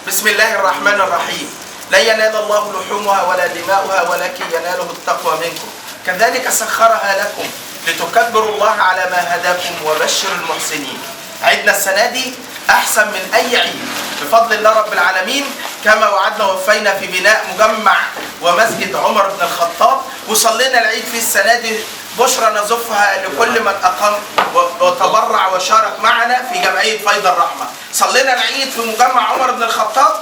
بسم الله الرحمن الرحيم. لن ينال الله لحومها ولا دماؤها ولكن يناله التقوى منكم، كذلك سخرها لكم لتكبروا الله على ما هداكم وبشر المحسنين. عيدنا السنة دي أحسن من أي عيد بفضل الله رب العالمين، كما وعدنا وفينا في بناء مجمع ومسجد عمر بن الخطاب، وصلينا العيد في السنة دي بشرى نزفها لكل من أقام وتبرع وشارك معنا في جمعية فيض الرحمة. صلينا العيد في مجمع عمر بن الخطاب،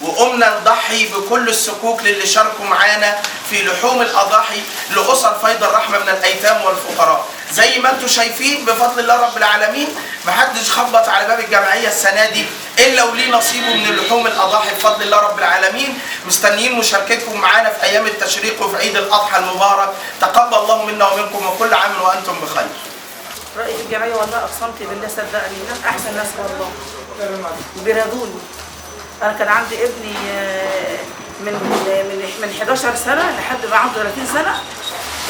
وقمنا نضحي بكل السكوك للي شاركوا معانا في لحوم الأضاحي لأسر فيض الرحمة من الأيتام والفقراء. زي ما انتم شايفين بفضل الله رب العالمين محدش خبط على باب الجمعية السنة دي إلا وليه نصيبه من اللحوم الأضاحي بفضل الله رب العالمين. مستنيين مشاركتكم معانا في أيام التشريق وفي عيد الأضحى المبارك. تقبل الله منا ومنكم، وكل عام وأنتم بخير. رأيي في الجمعية والله أقسمت بالله صدقني ناس أحسن ناس والله، بيراضوني. أنا كان عندي ابني من 11 سنة لحد ما عنده 30 سنة،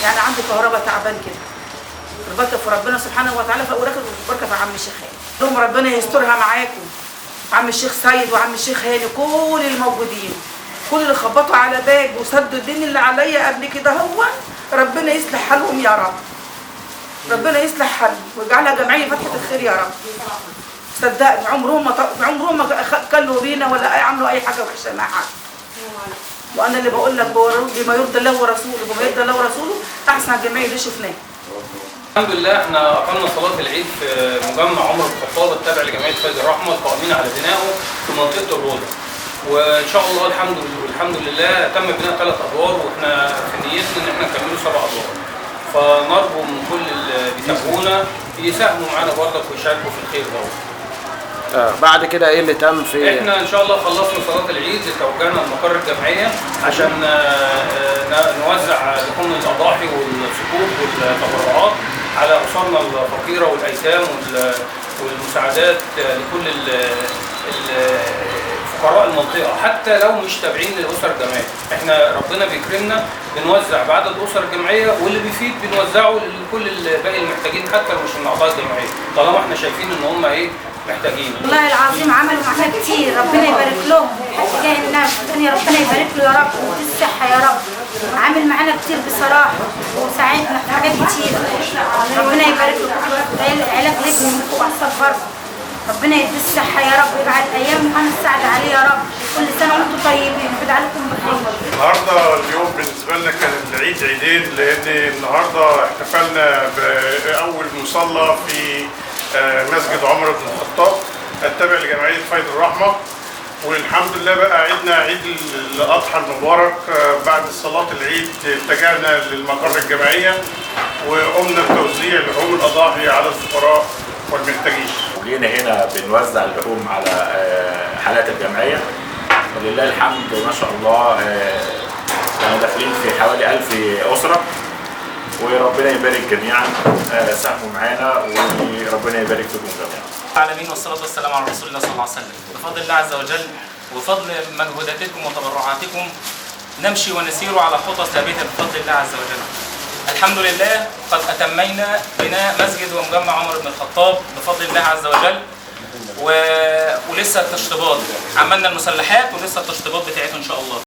يعني عنده كهرباء تعبان كده. البركة في ربنا سبحانه وتعالى، والبركة في عم الشيخ هاني. لهم ربنا يسترها معاكم، عم الشيخ سيد وعم الشيخ هاني، كل الموجودين، كل اللي خبطوا على باب وسدوا الدين اللي عليا قبل كده، هو ربنا يصلح حالهم يا رب، ربنا يصلح حالهم ويجعلها جمعية فتحة الخير يا رب. صدقني عمرهم ما كلوا بينا ولا عملوا اي حاجة وحشة مع حد. وانا اللي بقول لك بما يرضي الله ورسوله، بما يرضي الله ورسوله احسن جمعية اللي شفناها. الحمد لله احنا اقمنا صلاة العيد في مجمع عمر بن الخطاب التابع لجمعية فيض الرحمة القائمين على بنائه في منطقة الروضة. وان شاء الله الحمد لله تم بناء 3 ادوار، واحنا في نيتنا ان احنا نكمله 7 ادوار. فنرجو من كل اللي بيتابعونا يساهموا معانا برضك ويشاركوا في الخير دوت. بعد كده ايه اللي تم في؟ احنا ان شاء الله خلصنا صلاة العيد، توجهنا لمقر الجمعية عشان نوزع لحوم الاضاحي والصكوك والتبرعات على اسرنا الفقيرة والايتام والمساعدات لكل فقراء المنطقة، حتى لو مش تابعين للاسر الجمعية. احنا ربنا بيكرمنا بنوزع بعدد اسر الجمعية، واللي بيفيد بنوزعه لكل باقي المحتاجين حتى لو مش من اعضاء الجمعية، طالما احنا شايفين ان هم ايه محتاجين. والله العظيم عملوا معانا كتير، ربنا يبارك لهم، حتى جاي الناس الدنيا ربنا يبارك له يا رب وفي الصحة يا رب. عامل معانا كتير بصراحة وساعدنا في حاجات كتير، ربنا يبارك له. علاج لابني من فوق أعصاب برضه، ربنا يديه الصحة يا رب ويجعل الأيام معانا السعد عليه يا رب. كل سنة وأنتم طيبين وبدعي لكم بخير. النهارده اليوم بالنسبة لنا كان العيد عيدين، لأن النهارده احتفلنا بأول مصلى في مسجد عمر بن الخطاب التابع لجمعية فيض الرحمة، والحمد لله بقى عيدنا عيد الأضحى المبارك. بعد صلاة العيد اتجهنا للمقر الجمعية وقمنا بتوزيع لحوم الأضاحي على الفقراء والمحتاجين. وجينا هنا بنوزع اللحوم على حالات الجمعية، ولله الحمد ما شاء الله كانوا داخلين في حوالي 1000 أسرة، وربنا يبارك جميعا ساهموا معانا وربنا يبارك فيكم جميعا. العالمين، والصلاة والسلام على رسول الله صلى الله عليه وسلم. بفضل الله عز وجل وبفضل مجهوداتكم وتبرعاتكم نمشي ونسير على خطى ثابتة بفضل الله عز وجل. الحمد لله قد أتمينا بناء مسجد ومجمع عمر بن الخطاب بفضل الله عز وجل، ولسه التشطيبات، عملنا المسلحات ولسه التشطيبات بتاعته إن شاء الله.